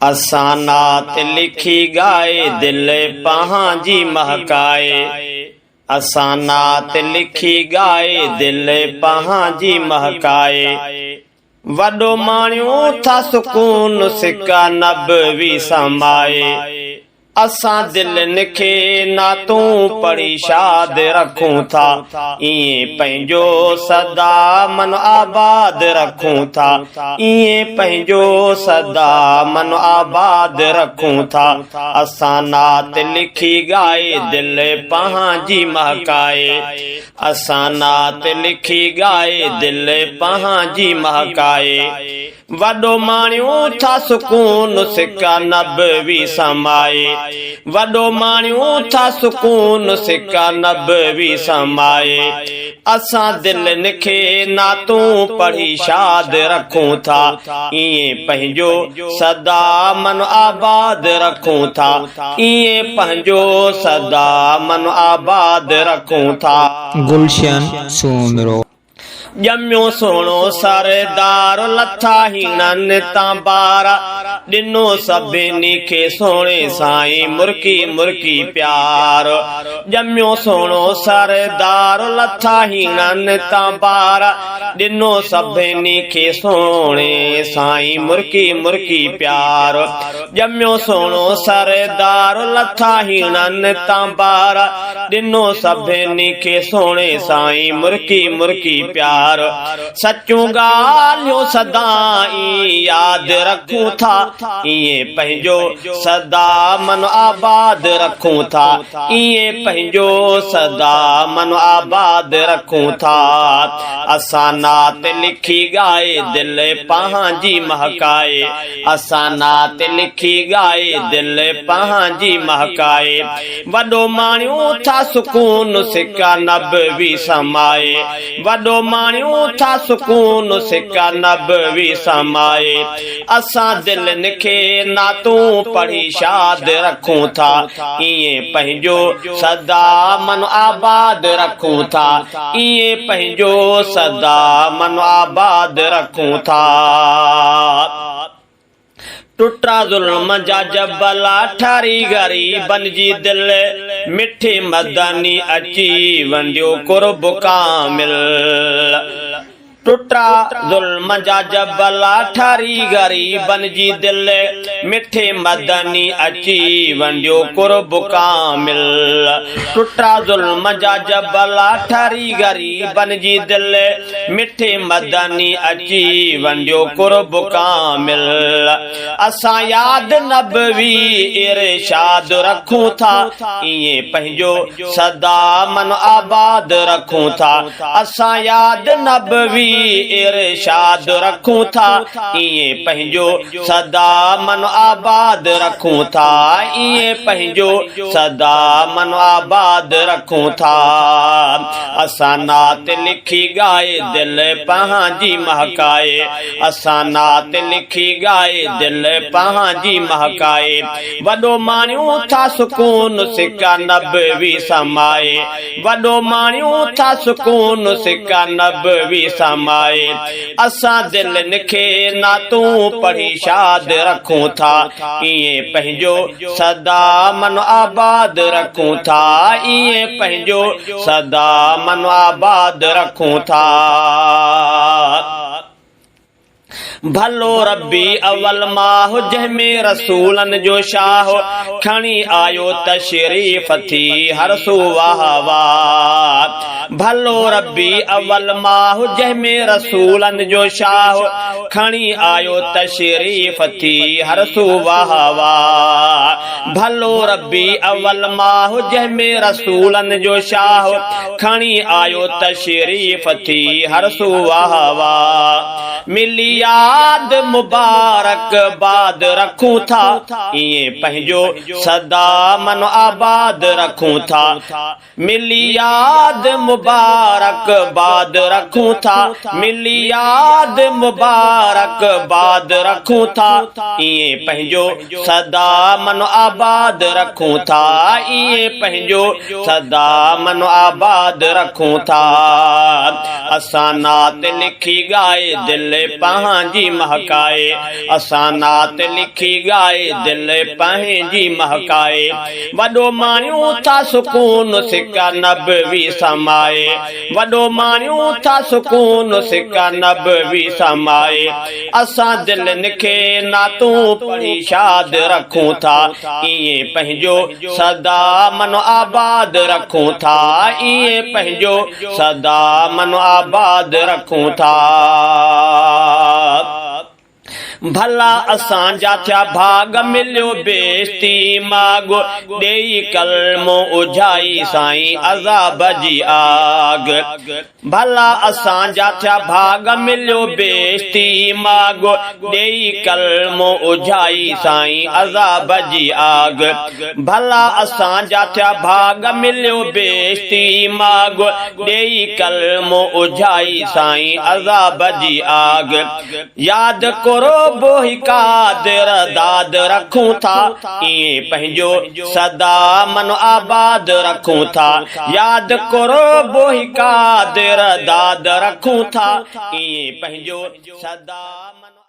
اسان نعت لکي ڳائي دل پنهنجي مهڪائي اسان نعت لکي ڳائي دل پنهنجي مهڪائي وڏو ماڻيون ٿا سڪون سڪ نبوي سمائي اسان دلين کي نعتون پڙهي شاد رکون ٿا، ائين پنهنجو سدا من آباد رکون ٿا، ائين پنهنجو سدا من آباد رکون ٿا. اسان نعت لکي ڳائي دل پنهنجي مهڪائي، اسان نعت لکي ڳائي دل پنهنجي مهڪائي. وڏو ماڻيون ٿا سڪون سڪ نبوي سمائي وڏو ماڻيون ٿا سڪون سڪ نبوي سمائي اسان دلين کي نعتون پڙهي شاد رکون ٿا ائين پنهنجو سدا من آباد رکون ٿا ائين پنهنجو سدا من آباد رکون ٿا. گلشن سومرو. ڄميو سهڻو سردار، لٿا هيڻن تان بار، ڏنو سڀني کي سهڻي سائين مرڪي مرڪي پيار. ڄميو سهڻو سردار، لٿا هيڻن تان بار، ڏنو سڀني کي سهڻي سائين مرڪي مرڪي پيار. ڄميو سهڻو سردار، لٿا هيڻن تان بار، ڏنو سڀني کي سهڻي سائين مرڪي مرڪي پيار سچون ڳالهيون سدائين ياد رکون ٿا ائين پنهنجو سدا من آباد رکون ٿا ائين پنهنجو سدا من آباد رکون ٿا اسان نعت لکي ڳائي دل پنهنجي مهڪائي اسان نعت لکي ڳائي دل پنهنجي مهڪائي وڏو ماڻيون ٿا سڪون سڪ نبوي سمائي وڏو ماڻيون ٿا سڪون سڪ نبوي سمائي اسان دلين کي نعتون پڙهي شاد رکون ٿا ائين پنهنجو سدا من آباد رکون ٿا ائين پنهنجو سدا من آباد رکون ٿا. ٽٽا ظلم جا جبل ٺاري غريبن جي دل مٺي مدني اچي ونڊيو قرب ڪامل. ٽٽا ظلم جا جبل ٺاري غريبن جي دل مٺي مدني اچي ونڊيو قرب ڪامل. ٽٽا ظلم جا جبل ٺاري غريبن جي دل مٺي مدني اچي ونڊيو قرب ڪامل اسان ياد نبوي ارشاد رکون ٿا ائين پنهنجو سدا من آباد رکون ٿا اسان ياد نبوي ارشاد رکون ٿا ائين پنهنجو سدا من آباد رکون ٿا ائين پنهنجو سدا من آباد رکون ٿا اسان نعت لکي ڳائي دل پنهنجي مهڪائي اسان نعت لکي ڳائي دل پنهنجي مهڪائي وڏو ماڻيون ٿا سڪون سڪ نبوي سمائي وڏو ماڻيون ٿا سڪون سڪ نبوي سمائي اسان دلين کي نعتون پڙهي شاد رکون ٿا ائين پنهنجو سدا من آباد رکون ٿا ائين پنهنجو سدا من آباد رکون ٿا. ڀلو ربي اول ماهه جنهن ۾ رسولن جو شاهه کڻي آيو تشريف ٿي هر سو واهه واهه ڀلو ربي اول ماهه جنهن ۾ رسولن جو شاهه کڻي آيو تشريف ٿي هر سو واهه واهه ڀلو ربي اول ماهه جنهن ۾ رسولن جو شاهه کڻي آيو تشريف ٿي هر سو واهه واهه ملي ياد مبارڪ باد رکون ٿا ائين پنهنجو سدا من آباد رکون ٿا ملي ياد مبارڪ باد رکون ٿا ملي ياد مبارڪ باد رکون ٿا ائين پنهنجو سدا من آباد. آباد رکون ٿا، ائين پنهنجو سدا من آباد رکون ٿا. اسان نعت لکي ڳائي دل پنهنجي مهڪائي، اسان نعت لکي ڳائي دل پنهنجي مهڪائي، وڏو ماڻيون ٿا سڪون سڪ نبوي سمائي، وڏو ماڻيون ٿا سڪون سڪ نبوي سمائي، اسان دلين کي نعتون پڙهي شاد رکون ٿا، ائين پنهنجو سدا من آباد رکون ٿا، ائين پنهنجو سدا من آباد رکون ٿا. ڀلا اسان جا ٿيا ڀاڳ مليو بهشتي ماڳ، ڏيئي ڪلمو اجهائي سائين عذاب جي آڳ. ڀلا اسان جا ٿيا ڀاڳ مليو بهشتي ماڳ، ڏيئي ڪلمو اجهائي سائين عذاب جي آڳ. ڀلا اسان جا ٿيا ڀاڳ مليو بهشتي ماڳ، ڏيئي ڪلمو اجهائي سائين عذاب جي آڳ. ياد قرب هي قادر داد رکون ٿا، ائين پنهنجو سدا من آباد رکون ٿا. ياد قرب هي قادر داد رکون ٿا، ائين پنهنجو سدا من.